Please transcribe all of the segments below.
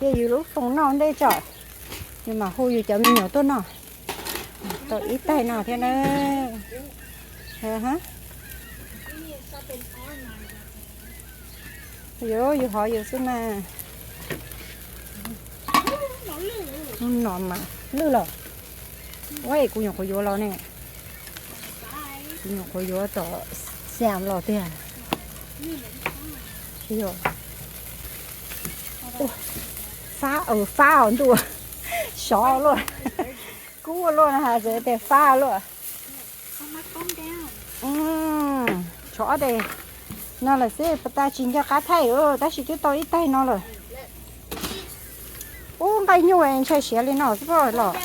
Ces yus lub foos noj ntej tso, yus mam hu yus cov me nyuam tuaj noj. Tau ib taig no thiab na. Yuav yus hov yus xwb mas. No mas lwj los. Ua kuv nyuam qhuav yuav los ne. Kuv nyuam qhuav yuav tom Sam los tiag. Yog. Fab, fab os ntuj. Sov luaj. Kub luaj no has tias fab luaj. Tsov de no lawm xwb, pas tas tsis nco qab thaij, tab sis twb tau ib taig no lawm. Ub, nqaij nyuj ntshai siav li no xwb los.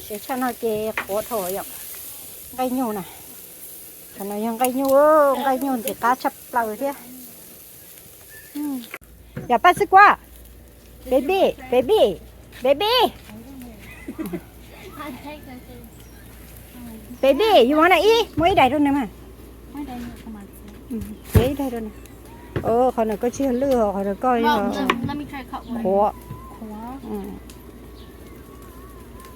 Siav tshaj no ces qhuav dhau yom. Nqaij nyuj na. Qhov no yog nqaij nyuj, nqaij nyuj ntxim qab tshaj plaws thiab. Yog Paj Xib Kuab, baby, baby, baby, baby, you wanna eat? Muab ib daim rau nws mas. Ib daim rau nws. Qhov no koj tsis yog lwj, qhov no koj yog qhuav.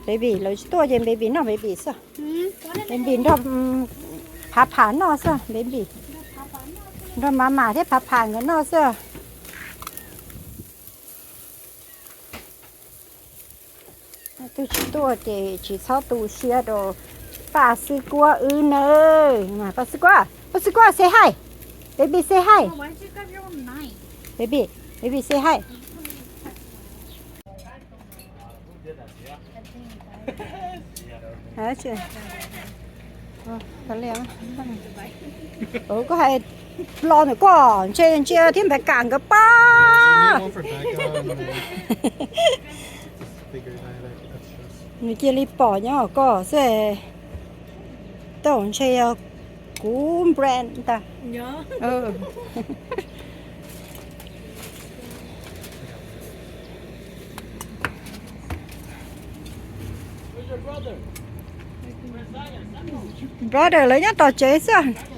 Baby lawv tsis tuaj ces baby noj baby xwb. Baby nrog phav phav noj xwb baby. Nrog mama thiab phav phav nkawd noj xwb. Twb tsis tuaj ces tsis txhob tu siab rau Paj Xib Kuab wb nawb. Paj Xib Kuab, Paj Xib Kuab say hi. Baby say hi. Baby, baby say hi. Koj hais los ntawm koj ntshe ntsia thiab npam kam nkawd pab. Nws cia li pom nyob koj xwb. Tau ntshe yog kuv brand ntag. Brother lawv nyob tom tsev xwb.